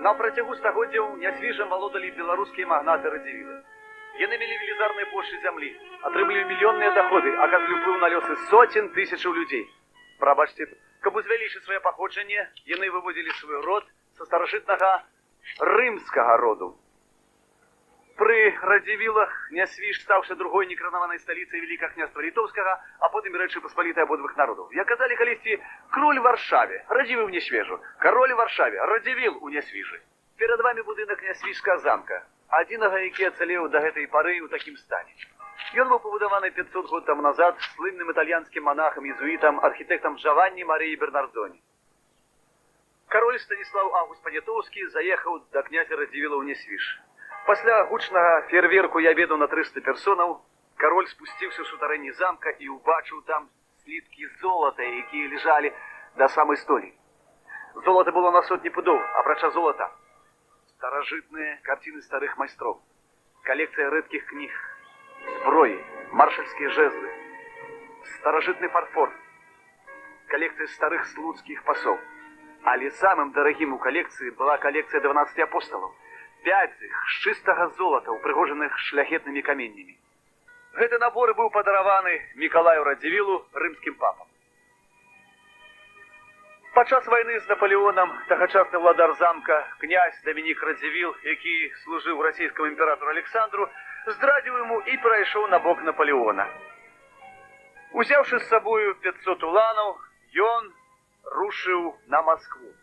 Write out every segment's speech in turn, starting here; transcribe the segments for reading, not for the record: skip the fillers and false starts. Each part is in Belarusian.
На працягу стагоддзяў Нясвіжам валодалі беларускія магнаты Радзівілы. Яны мелі велізарныя плошчы зямлі, атрымлівалі мільённыя доходы, аказвалі ўплыў на лёсы соцень тысячаў людзей. Прабачце, каб узвялічыць сваё паходжанне, яны выводзілі свой род са старажытнага рымскага роду. Пры Радзівілах Нясвіж стаўся другой некаранаванай сталіцай Вялікага княства Літоўскага, а потым і Рэчы Паспалітай абодвух народаў. Як казалі калісьці, кроль в Варшаве, Радзівіл у Нясвежу, кароль у Варшаве, Радзівіл у Нясвіжы. Перад вамі будынак Нясвіжскага замка, адзінага, які ацалеў да гэтай пары ў такім стане. Ён быў пабудаваны 500 год таму назад слынным італьянскім манахам езуітам, архітэктам Джаванні Марыі Бернардоні. Кароль Станіслаў Август Панятоўскі заехаў да князя Радзівіла ў Нясвіж. Пасля гучнага феерверку і абеду на 300 персонаў кароль спусціўся ў сутарэнні замка і ўбачыў там сліткі золата, якія лежалі да самай столі. Золата было на сотні пудоў, апрача золата старажытныя карціны старых майстроў, калекцыя рэдкіх кніг, зброі, маршальскія жэзлы, старажытны фарфор, калекцыя старых слуцкіх пасоў. Але самым дарагім у калекцыі была калекцыя 12 апосталаў. Пяць з іх з чыстага золата, упрыгожаных шляхетнымі каменнямі. Гэты набор быў падараваны Мікалаю Радзівілу рымскім папам. Падчас вайны з Наполеонам тагачасны ўладар замка князь Дамінік Радзівіл, які служыў расійскаму імператору Александру, здрадзіў яму і перайшоў на бок Наполеона. Узяўшы з сабою 500 уланаў, ён рушыў на Маскву.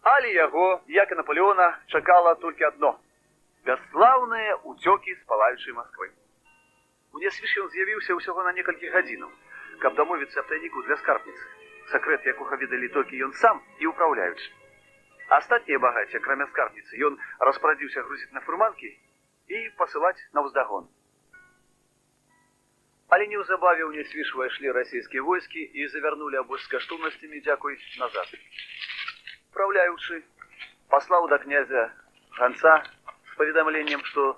Але яго, як і Наполеона, чакала толькі адно: бясслаўныя ўцёкі з палаючай Масквы. У Нясвіж ён з'явіўся ўсяго на некалькі гадзінаў, каб дамовіцца аб тайніку для скарбніцы, сакрэт якога ведалі толькі ён сам і ўпраўляючы. Астатнія багацці, акрамя скарбніцы, ён распарадзіўся грузіць на фурманкі і пасылаць наўздагон. Але неўзабаве ў Нясвіж увайшлі расійскія войскі і завярнулі абоз з каштоўнасцямі, дзякуй, назад. Управляючы паслаў да князя ганца з паведамленнем, што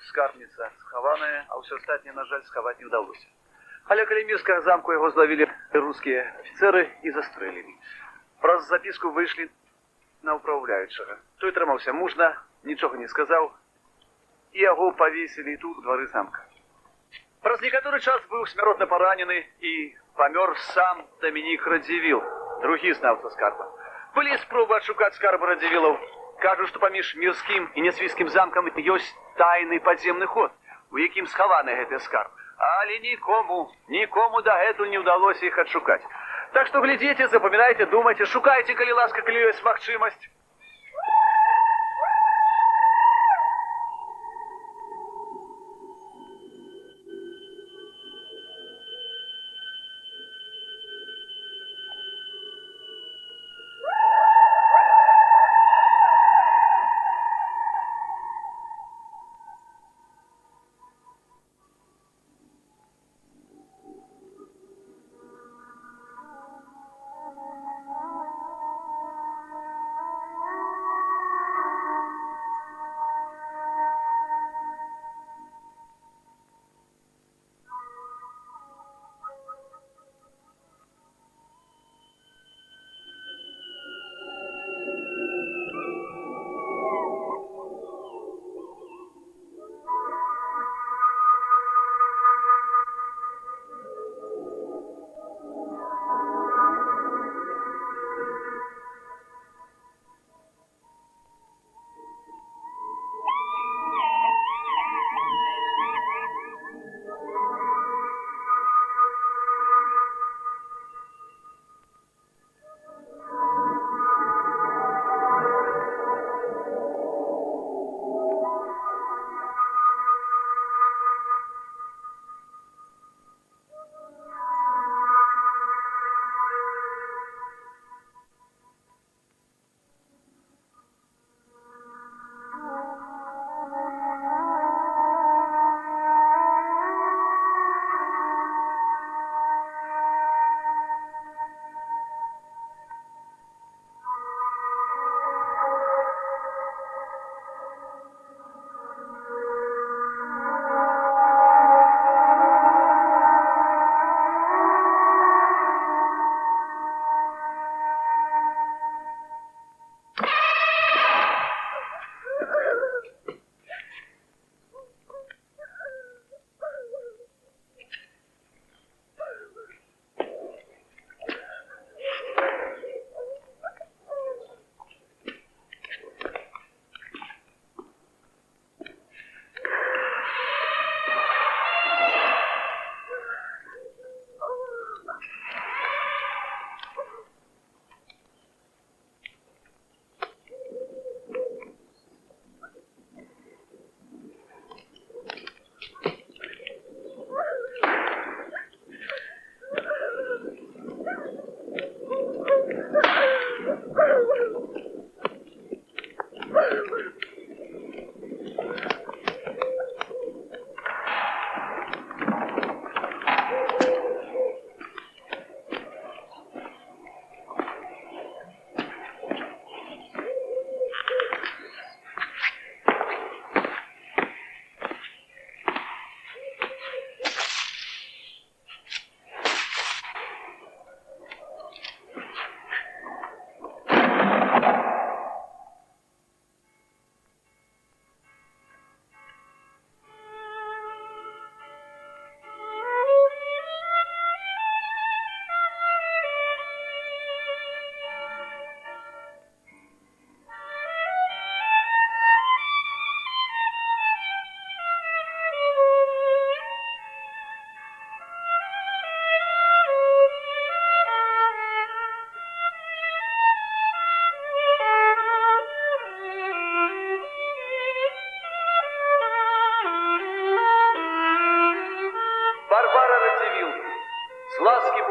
скарбніца схаваная, а ўсё астатняе, на жаль, схаваць не ўдалося. Але каля мірскага замку яго злавілі рускія афіцэры і застрэлілі. Праз запіску выйшлі на ўпраўляючага. Той трымаўся мужна, нічога не сказаў, і яго павесілі тут, у двары замка. Праз некаторы час быў смяротна паранены і памёр сам Дамінік Радзівіл, другі знаўца скарба. Былі спробы адшукаць скарб Радзівілаў. Кажуць, што паміж мірскім і нясвіжскім замкам ёсць тайны падземны ход, у якім схаваны гэты скарб. Але нікому, нікому дагэтуль не ўдалося іх адшукаць. Так што глядзіце, запамінайце, думайце, шукайце, калі ласка, калі ёсць магчымасць.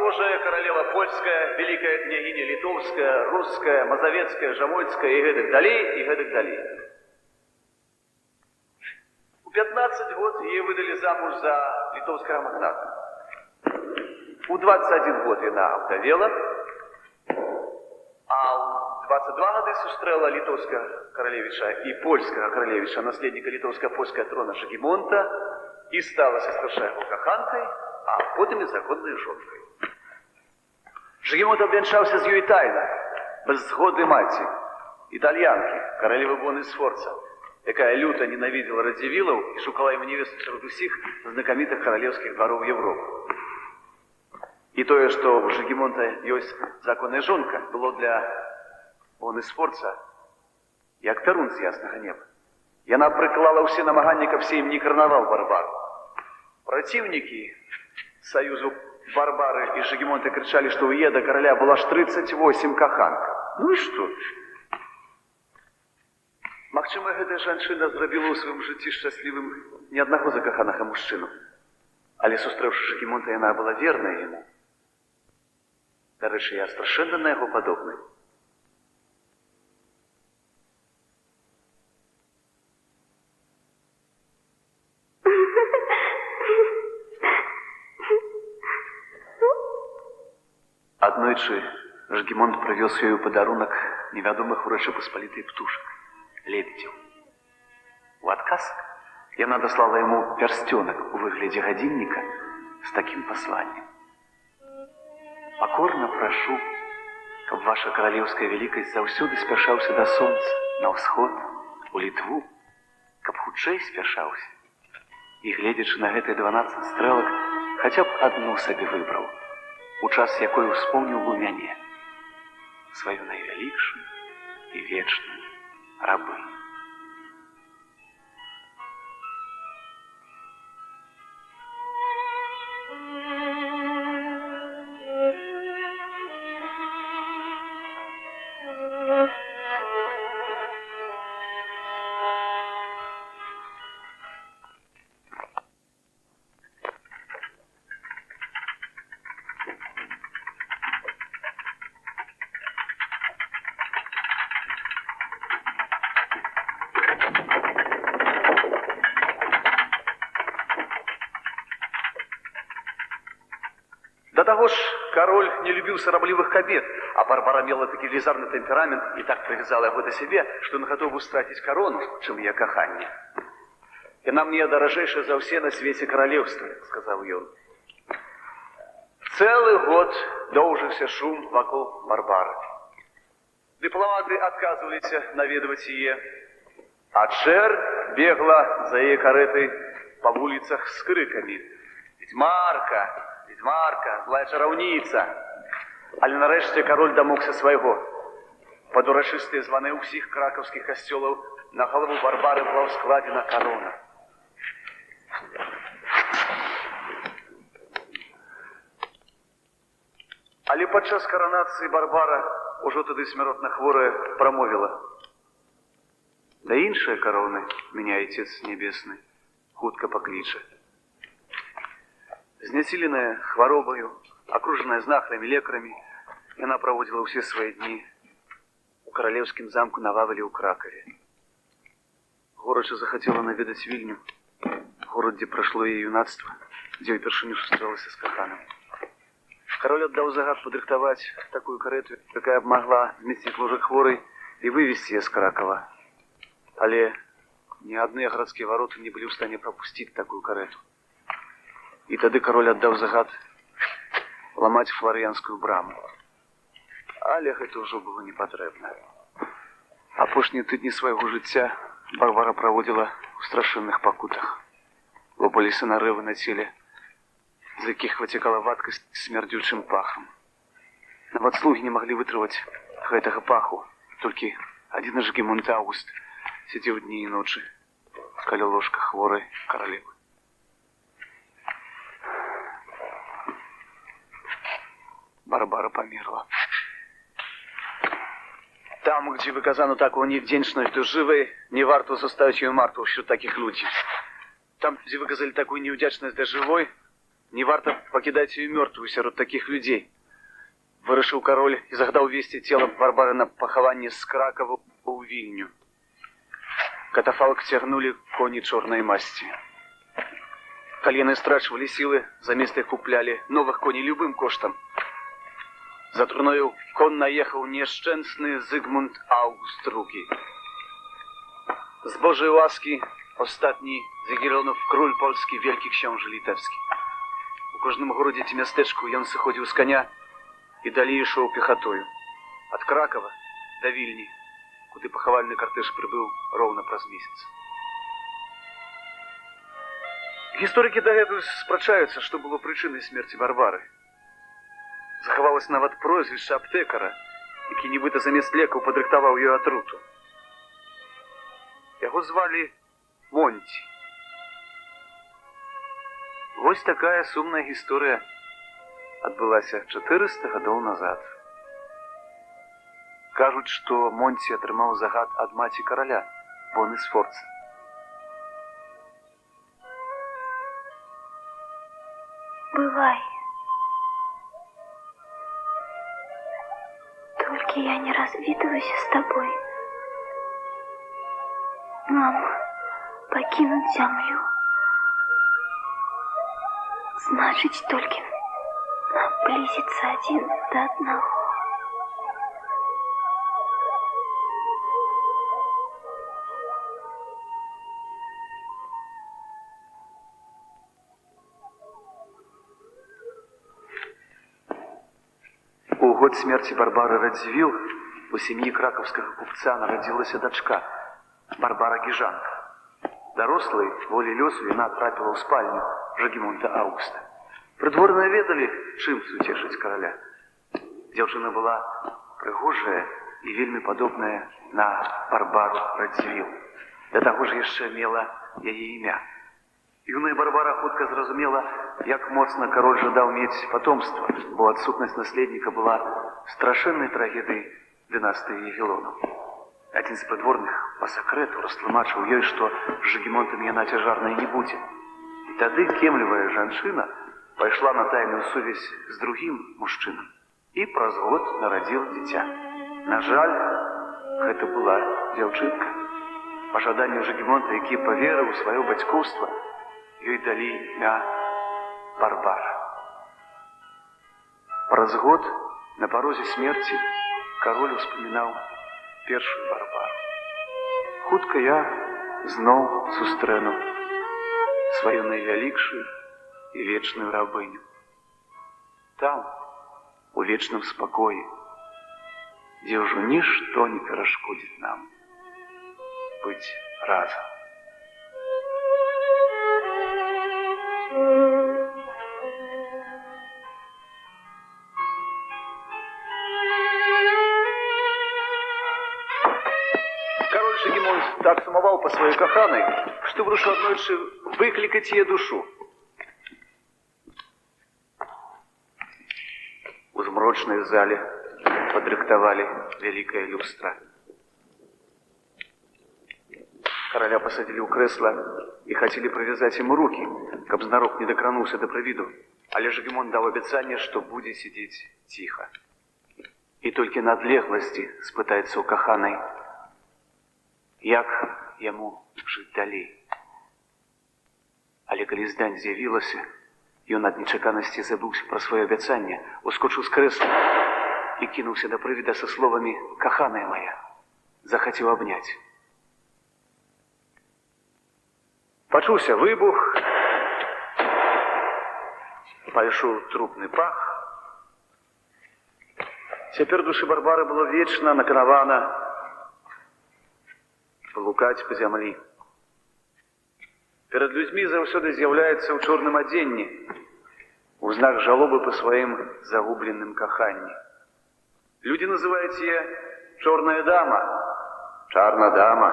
Божая, каралева польская, вялікая княгіня літоўская, руская, мазавецкая, жамойцкая і гэтак далей, і гэтак далей. У 15 год яе выдалі замуж за літоўскага магната. У 21 год яна аўдавела, а ў 22 гады сустрэла літоўскага каралевіча і польскага каралевіча, наследніка літоўска-польскага трона Жыгімонта, і сталася спярша яго каханкай, а потым і законнай жонкай. Жыгімонт абвянчаўся з ёй тайна, без згоды маці, італьянкі, каралевы Боны Сфорца, якая люта ненавідзела Радзівілаў і шукала яму невесту сярод усіх знакамітых каралеўскіх двароў Европы. І тое, што ў Жыгімонта ёсць законная жонка, было для Боны Сфорца як пярун з яснага неба. Яна прыклала ўсе намаганні, каб сейм не каранаваў Барбару. Праціўнікі саюзу Барбары і Жыгімонта крычалі, што ў яе да караля было аж 38 каханкаў. Ну і што? Магчыма, гэтая жанчына зрабіла ў сваім жыцці шчаслівым не аднаго закаханага мужчыну. Але, сустрэўшы Жыгімонта, яна была верная яму. Дарэчы, я страшэнна на яго падобны. Аднойчы Жыгімонт прывёз ёй у падарунак невядомых у Рэчы Паспалітай птушак, лебедзяў. У адказ яна даслала яму пярсцёнак у выглядзе гадзінніка з такім пасланнем: «Пакорна прашу, каб ваша каралеўская вялікасць заўсёды спяшаўся да сонца, на ўсход, у Літву, каб хутчэй спяшаўся. І, гледзячы на гэтыя 12 стрэлак, хаця б адну сабе выбраў, у час якой успомніў бы мяне, сваю найвялікшую і вечную рабыню». Да таго ж кароль не любіў сарамлівых кабет, а Барбара мела такі велізарны тэмперамент і так прывязала яго да сябе, што ён гатоў быў страціць карону, чым яе каханне. «Яна мне даражэйшая за ўсе на свеце каралеўствы», — сказаў ён. Цэлы год доўжыўся шум вакол Барбары. Дыпламаты адказваліся наведваць яе, а чэрнь бегла за яе карэтай па вуліцах з крыкамі: «Ведзьмарка, ведзьмарка, злая чараўніца!» Але нарэшце кароль дамогся свайго. Пад урачыстыя званы ўсіх кракаўскіх касцёлаў на галаву Барбары была ўскладзена карона. Але падчас каранацыі Барбара, ужо тады смяротна хворая, прамовіла: «Да іншай кароны мяне Айцец Нябесны хутка пакліча». Знясіленая хваробаю, акружаная знахарамі, лекарамі, яна праводзіла ўсе свае дні у каралеўскім замку на Вавелі ў Кракаве. Горача захацела наведаць Вільню, горад, дзе прайшло яе юнацтва, дзе ўпершыню сустрэлася з каханым. Кароль аддаў загад падрыхтаваць такую карэту, якая б магла змесціць ложак хворай і вывезці яе з Кракава. Але ні адныя гарадскія вароты не былі ў стане прапусціць такую карэту. І тады кароль аддаў загад ламаць Фларыянскую браму. Але гэта ўжо было не патрэбна. Апошнія тыдні свайго жыцця Барбара праводзіла ў страшэнных пакутах. Лопаліся нарывы на целе, з якіх выцякала вадкасць з смярдзючым пахам. Нават слугі не маглі вытрываць гэтага паху, толькі адзін Жыгімонт Аўгуст сядзеў дні і ночы каля ложка хворай каралевы. Барбара памерла. Там, дзе выказана такую нявдзячнасць да жывой, не варта заставіць яе мартву сярод такіх людзей. Там, дзе выказалі такую няўдзячнасць да жывой, Не варта пакідаць яе мёртвую сярод такіх людзей. Вырашыў кароль і загадаў везці цела Варвары на пахаванне з Кракава ў Вільню. Катафалк цягнулі коні чорнай масці. Калі яны страчвалі сілы, замест іх куплялі новых коней любым коштам. За труною конна ехаў нешчэнсны Зыгмунд Аўгуст II. З Божай łaski ostatni з Ягеллонów król polski, wielki książę litewski. У кожным горадзе ці мястэчку ён сыходзіў з каня і далей ішоў пехатою. Ад Кракава да Вільні, куды пахавальны картэж прыбыў роўна праз месяц. Гісторыкі дагэтуль спрачаюцца, што было прычынай смерці Варвары. Захавалось нават прозвішча аптэкара, які нібыта замест лекаў падрыхтаваў ёй атруту. Яго звалі Монці. Вось такая сумная гісторыя адбылася 400 гадоў назад. Кажуць, што Монці атрымаў загад ад маці караля, Боны Сфорца. Бывай. Толькі я не развітваюся з табой. Нам пакінуць зямлю. Значыць, толькі наблізіцца адзін да аднаго. У год смерці Барбары Радзівіл у сям'і кракаўскага купца нарадзілася дачка Барбара Гіжанка. Дарослай волей лёсу яна трапіла ў спальню Жыгімонта Аўгуста. Прыдворныя ведалі, чым суцешыць караля. Дзяўчына была прыгожая і вельмі падобная на Барбару Радзівіл. Да таго ж яшчэ мела яе імя. Юная Барбара хутка зразумела, як моцна кароль жадаў мець патомства, бо адсутнасць наследніка была страшэннай трагедыяй дынастыі Ягелонаў. Адзін з прыдворных па сакрэту растлумачыў ёй, што з Жыгімонтам яна цяжарнай не будзе. І тады кемлівая жанчына пайшла на тайную сувязь з другім мужчынам і праз год нарадзіла дзіця. На жаль, гэта была дзяўчынка. Па жаданню Жыгімонта, які паверыў у сваё бацькоўства, ёй далі імя Барбара. Праз год на парозе смерці кароль успамінаў першую Барбару. Хутка я зноў сустрэну сваю найвялікшую і вечную рабыню. Там, у вечным спакоі, дзе ўжо нішто не перашкодзіць нам быць разам. Кароль Жыгімонт так сумаваў па сваёй каханай, што вырашыў аднойчы выклікаць яе душу. У змрочнай зале падрыхтавалі вялікае люстра. Караля пасадзілі ў крэсла і хацелі прывязаць яму рукі, каб знарок не дакрануўся да прывіду. Але Жыгімонт даў абяцанне, што будзе сядзець ціха. І толькі на адлегласці спытаецца ў каханай, як яму жыць далей. Але калі здань з'явілася, ён ад нечаканасці забыўся пра сваё абяцанне, ускочыў з крэсла і кінуўся да прывіда са словамі: «Каханая моя», захацеў абняць. Пачуўся выбух, пайшоў трупны пах. Цяпер душы Барбары было вечна наканавана блукаць па зямлі. Перад людзьмі заўсёды з'яўляецца ў чорным адзенні, у знак жалобы па сваім загубленым каханні. Людзі называюць яе чорная дама, чарна дама.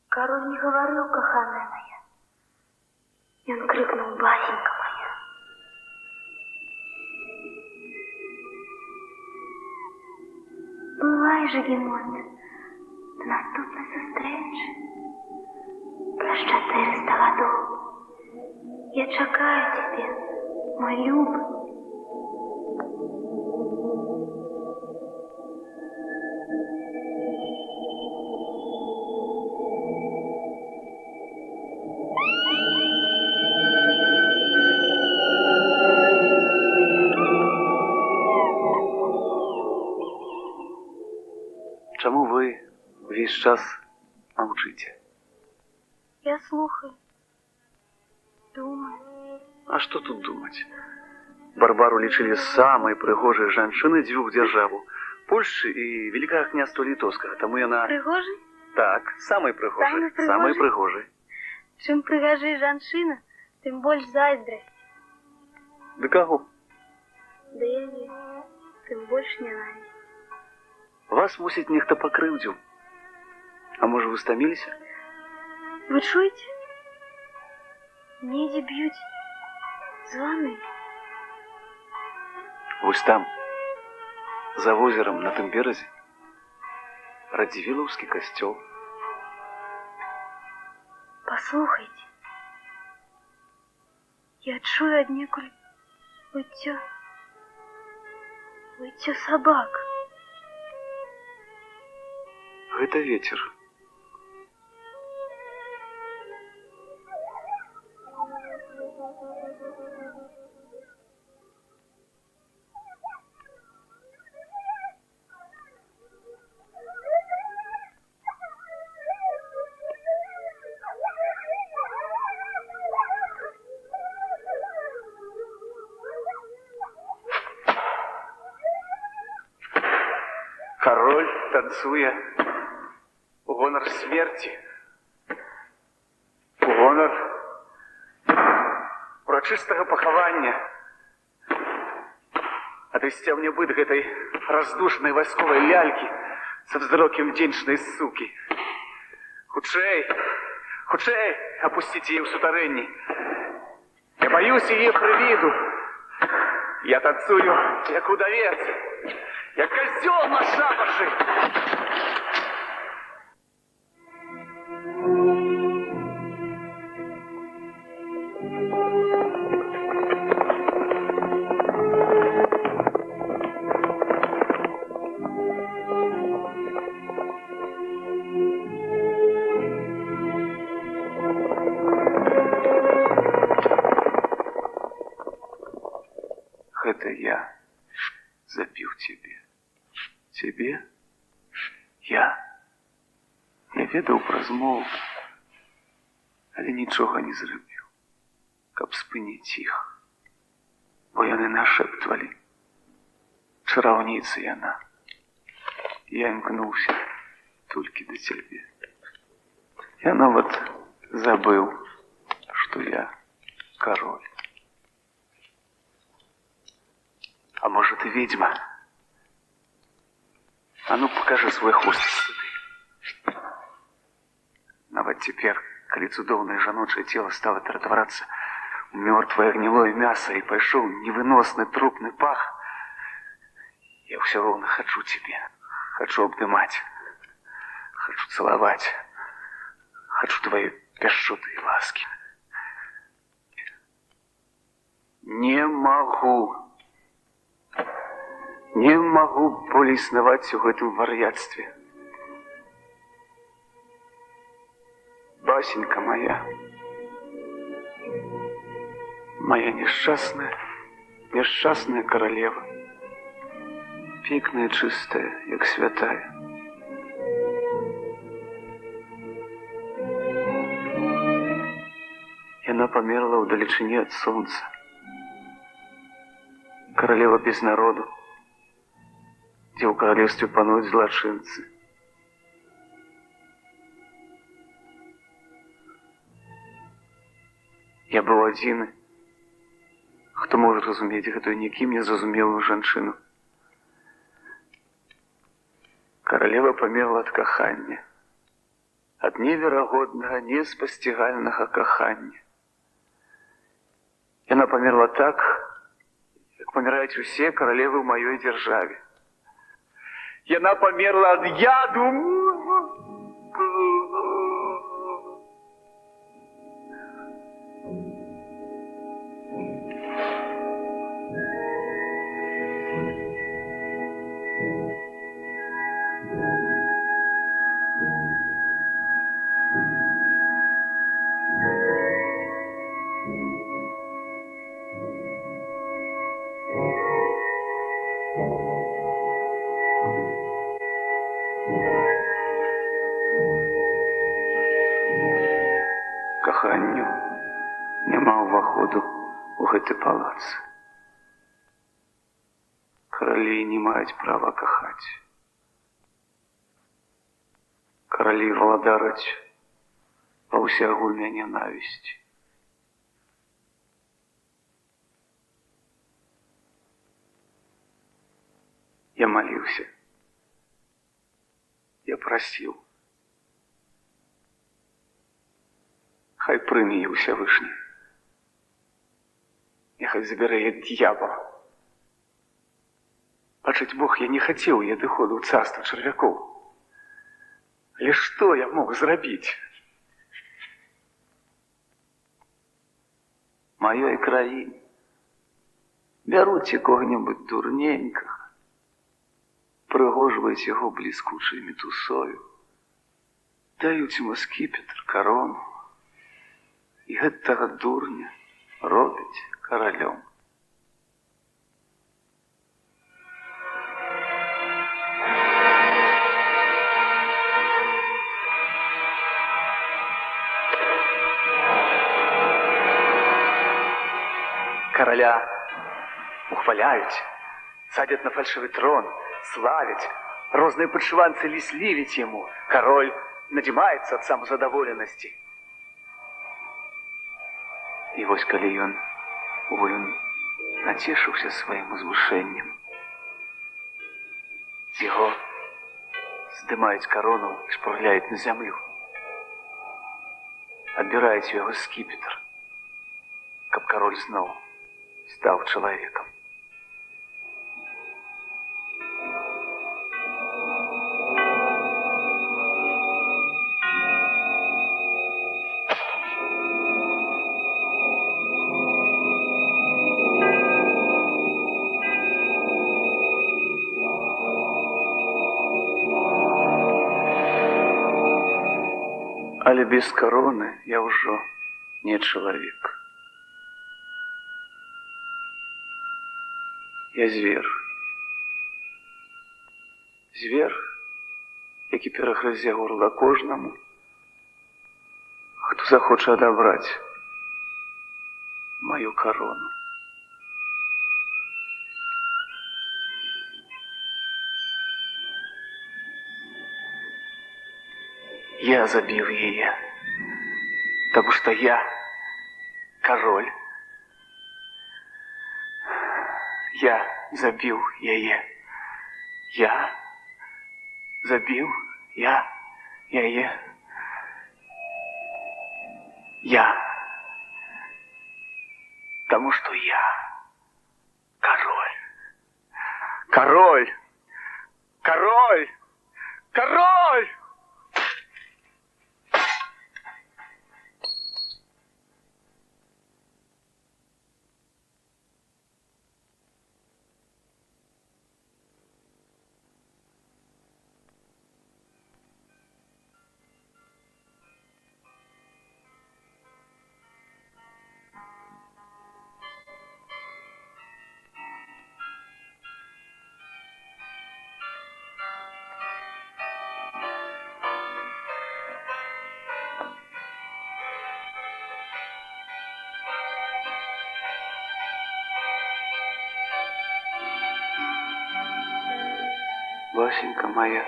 Кароль не гаварыў: «Каханая моя». Ён крыкнуў: «Басенька моя». Бывай, Жыгімонт, да наступнай сустрэчы. Праз 400 гадоў. Я чакаю цябе, мой любы. Чаму вы ўвесь час маўчыце? Я слухаю, думаю. А што тут думаць? Барбару лічылі самай прыгожай жанчынай дзвюх дзяржаваў: Польшчы і Вялікага Княства Літоўскага, таму яна Прыгожы? Так, самай прыгожай, Самай прыгожай? Самай прыгожай. Чым прыгажэй жанчына, тым больш зайздрасць. Да каго? Да яе, тым больш нянавісць. Вас, мусіць, нехта пакрыўдзіў. А можа, вы стаміліся? Вы чуеце? Недзе б'юць званы. Вось там, за возерам на тым беразе, Радзівілаўскі касцёл. Паслухайце. Я чую аднекуль выццё, выццё сабак. Гэта вецер. Кароль танцуе у гонар смерці, у гонар урачыстага пахавання. Адысця мне быт гэтай раздушнай вайсковай лялькі са зрокім дзенчнай сукі. Хутчэй, хутчэй апусціце яе ў сутарэнні. Я баюсь яе прывіду. Я танцую, як удавец, як козёл на шабашы. Гэта я забіў цябе. Цябе? Я? Я ведаў пра змову, але нічога не зрабіў, каб спыніць іх. Бо яны нашэптвалі. Чараўніца яна. Я імкнуўся толькі да цябе. Я нават забыў, што я кароль. А можа, ты ведзьма? А ну, пакажы свой хвост сюды. Нават цяпер, калі цудоўнае жаночае цело стала ператварацца ў мёртвае гнілое мяса і пайшоў невыносны трупны пах, я ўсё роўна хачу цябе, хачу абдымаць, хачу цалаваць, хачу твае пяшчоты і ласкі. Не магу. Не магу болей існаваць у гэтым вар'яцтве. Басенька моя, моя несчастная, несчастная королева, пекная, чистая, як святая. Яна памерла ў далечыні ад сонца. Каралева без народу, дзе ў каралевстве пануюць злачынцы. Я быў адзіны, хто мог зразумець гэтую нікім не зразумелую жанчыну. Каралева памерла ад кахання, ад неверагоднага, неспасцігальнага кахання. Яна памерла так, як паміраюць усе каралевы ў маёй дзяржаве. Яна памерла ад яду. Каханню няма ўваходу ў гэты палац. Каралі не маюць права кахаць. Каралі валадараць ва ўсеагульнай нянавісці. Я маліўся. Я прасіў. Хай прыме яе Усявышні. Няхай забярэ яе д'ябал. Бачыць Бог, я не хацеў яе адыходу ў царства чарвякоў. Але што я мог зрабіць? Маёй краіне бяруць якога-небудзь дурненькага, прыгожваюць яго бліскучай мітусою, даюць яму скіпетр, карону, і гэтага дурня робяць каралём. Караля ухваляюць, садзяць на фальшывы трон, славяць, розныя падшыванцы ліслівіць яму. Кароль надзімаецца ад самазадаволенасці. І вось калі ён уволю нацешыўся сваім узвышэннем, з яго здымаюць карону і шпурляюць на зямлю. Адбіраюць у яго скіпетр, каб кароль зноў стаў чалавекам. Але без кароны я ўжо не чалавек. Я звер. Звер, які перагрызе горла кожнаму, хто захоча адабраць маю карону. Я забіў яе, таму што я кароль. Я забіў яе. Я забіў я яе. Я. Таму што я кароль. Кароль! Кароль! Кароль! Васенька моя.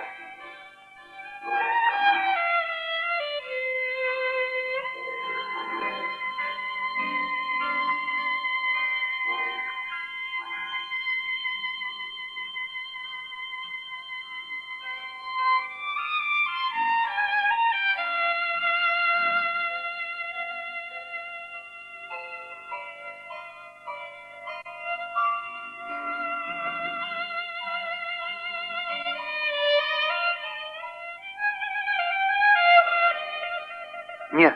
Не,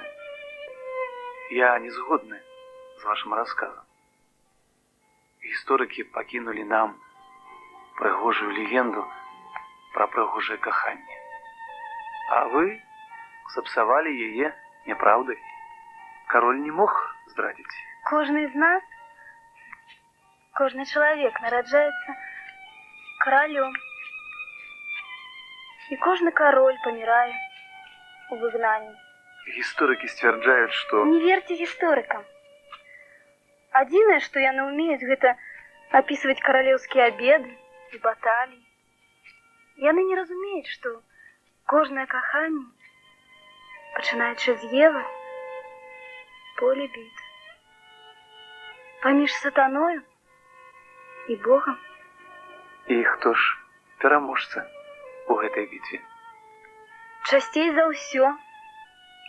я не згодны з вашым расказам. Гісторыкі пакінулі нам прыгожую легенду пра прыгожае каханне. А вы сапсавалі яе няпраўдай. Кароль не мог здрадзіць. Кожны з нас, кожны чалавек нараджаецца каралём. І кожны кароль памірае у выгнанні. Гісторыкі сцвярджаюць, што Не верце гісторыкам. Адзінае, што яны ўмеюць, гэта апісваць каралеўскія абеды і баталіі. Яны не разумеюць, што кожнае каханне, пачынаючы з Евы, поле бітвы. Паміж сатаною і Богам. І хто ж пераможца у гэтай бітве? Часцей за ўсё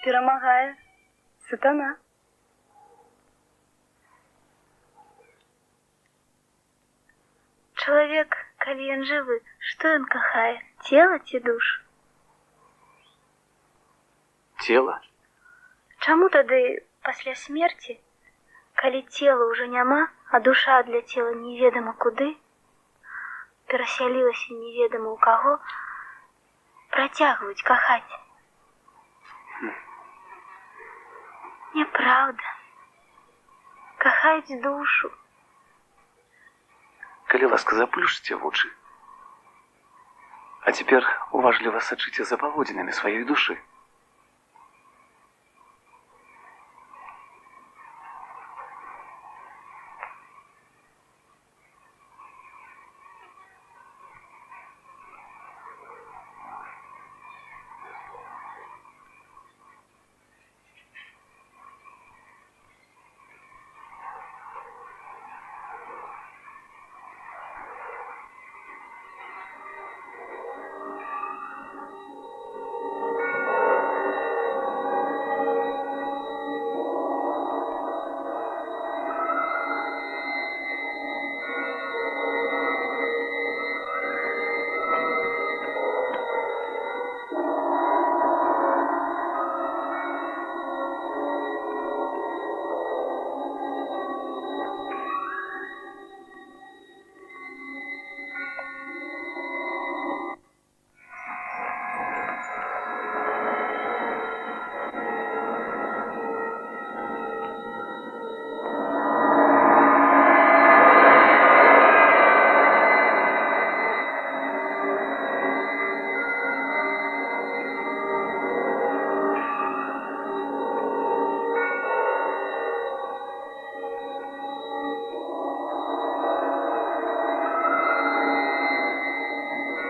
перамагае сатана. Чалавек, калі ён жывы, што ён кахае, цела ці душу? Цела? Чаму тады пасля смерці, калі цела ўжо няма, а душа адляцела неведама куды, перасялілася неведама ў каго, працягваюць кахаць? Няпраўда. Кахаюць душу. Калі ласка, заплюшце вочы. А цяпер уважліва сачыце за паводзінамі сваёй душы.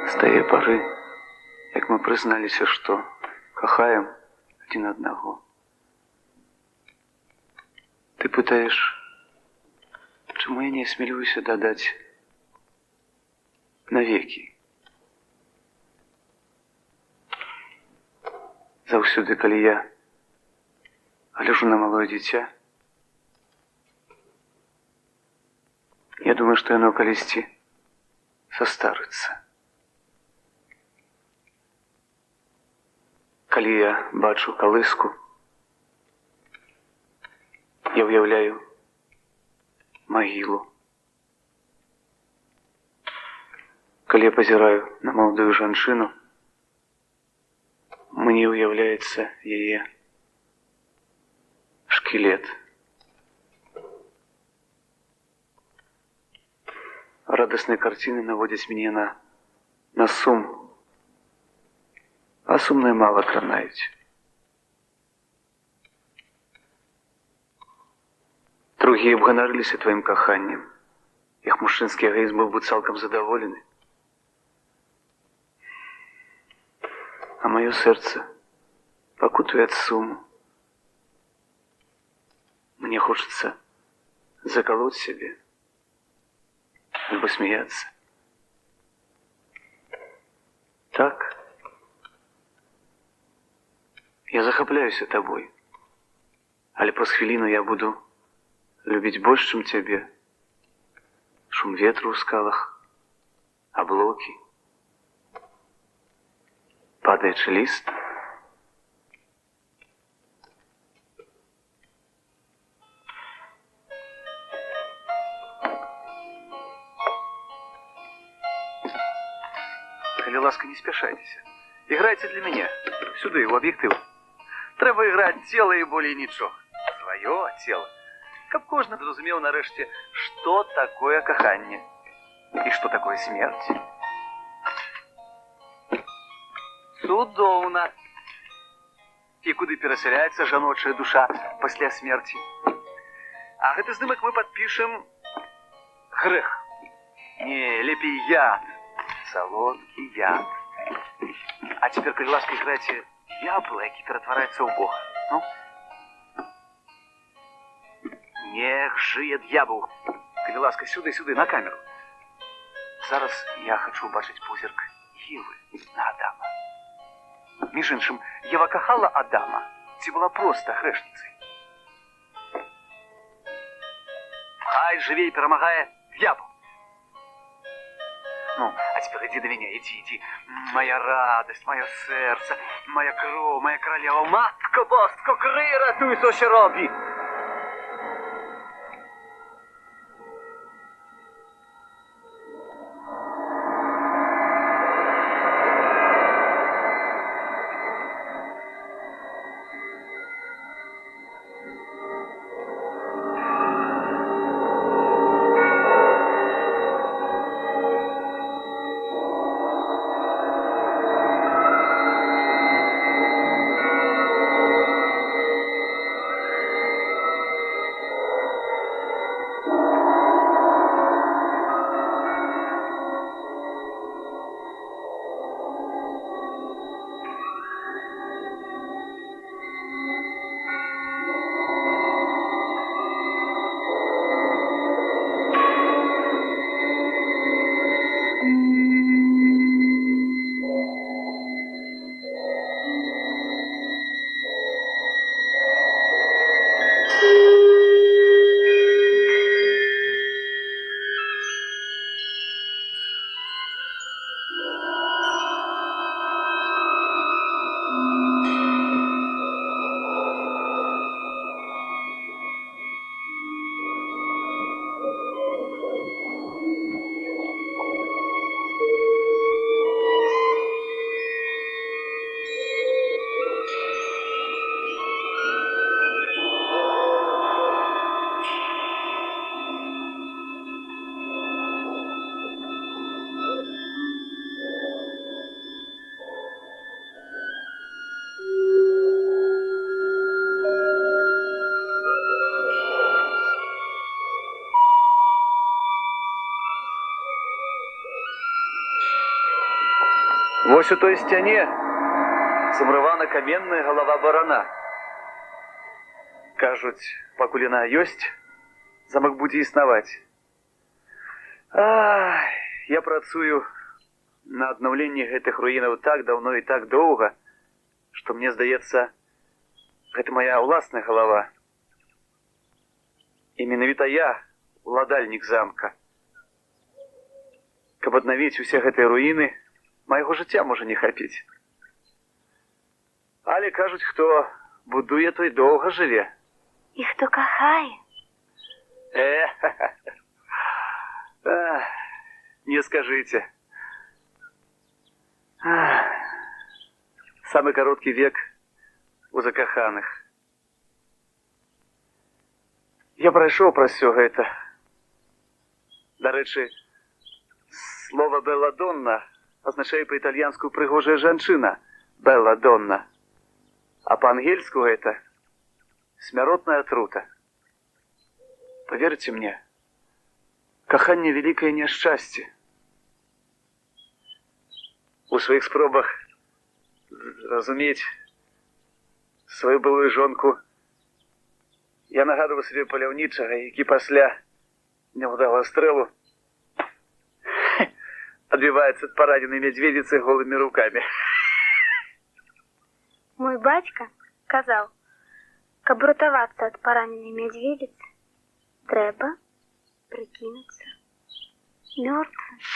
З тае пары, як мы прызналіся, што кахаем адзін аднаго. Ты пытаеш, чаму я не асмелююся дадаць навекі? Заўсёды, калі я гляжу на малое дзіця, я думаю, што яно калісьці састарыцца. Калі я бачу калыску, я ўяўляю магілу. Калі я пазіраю на маладую жанчыну, мне ўяўляецца яе шкілет. Радасныя карціны наводзяць мяне на сум, а сумныя мала кранаюць. Другія б ганарыліся тваім каханнем. Іх мужчынскі эгоізм быў бы цалкам задаволены. А маё сэрца пакутуе ад суму. Мне хочацца закалоць сябе альбо смяяцца. Так, я захапляюся табой, але праз хвіліну я буду любіць больш, чым цябе. Шум ветру ў скалах, аблокі, падаючы ліст. Калі ласка, не спяшайцеся. Іграйце для мяне. Сюды, у аб'ектыў. Трэба іграць цела і болей нічога. Сваё цела. Каб кожны зразумеў нарэшце, што такое каханне і што такое смерць. Цудоўна. І куды перасяляецца жаночая душа пасля смерці? А гэты здымак мы падпішам грэх. Не, лепей яд. Салодкі яд. А цяпер, калі ласка, іграйце д'ябла, які ператвараецца ў Бога. Ну? Нех жые д'ябал. Калі ласка, сюды, сюды, на камеру. Зараз я хачу убачыць позірк Евы на Адама. Між іншым, Ева кахала Адама ці была проста грэшніцай? Хай жыве і перамагае д'ябал. Ну, а теперь иди до меня, иди, иди. Моя радость, мое сердце, моя кровь, моя королева. Матко bosko, kryj, ratuj, co się robi. Вось у той сцяне замуравана каменная галава барана. Кажуць, пакуль яна ёсць, замак будзе існаваць. Ай, я працую на аднаўленні гэтых руінаў так даўно і так доўга, што мне здаецца, гэта моя ўласная галава. І менавіта я уладальнік замка. Каб аднавіць усе гэтыя руіны, майго жыцця можа не хапіць. Але кажуць, хто будуе, той доўга жыве. І хто кахае? Ах, не скажыце. Ах, самы кароткі век у закаханых. Я прайшоў праз всё гэта. Дарэчы, слова «белладонна» азначае па-італьянску «прыгожая жанчына», «белладонна». А па-ангельску гэта смяротная атрута. Паверце мне, каханне вялікае няшчасце. У сваіх спробах зразумець сваю былую жонку я нагадываў сабе паляўнічага, які пасля няўдалага стрэлу адбіваецца ад параненай мядзведзіцы голымі рукамі. Мой бацька казаў, каб ратавацца ад параненай мядзведзіцы, трэба прыкінуцца мёртвым.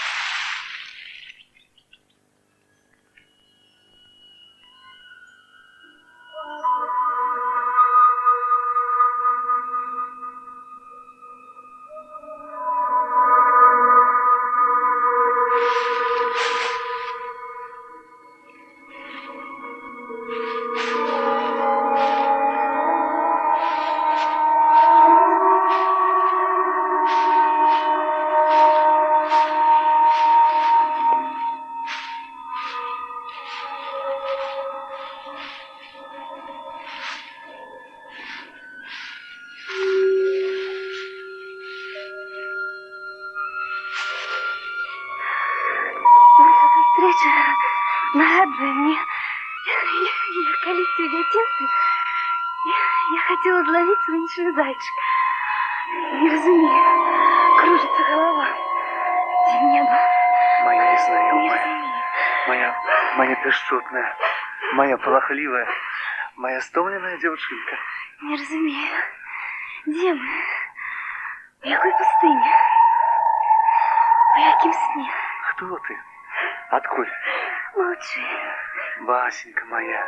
Я хацела злавіць сонечны зайчык. Не разумею. Кружыцца галава. Дзе неба? Мая Не незнаёмая, разумею. мая пяшчотная, мая палахлівая, мая стомленая дзяўчынка. Не разумею. Дзе мы? У якой пустыні? У якім сне? Хто ты? Адкуль? Маўчы. Басенька мая,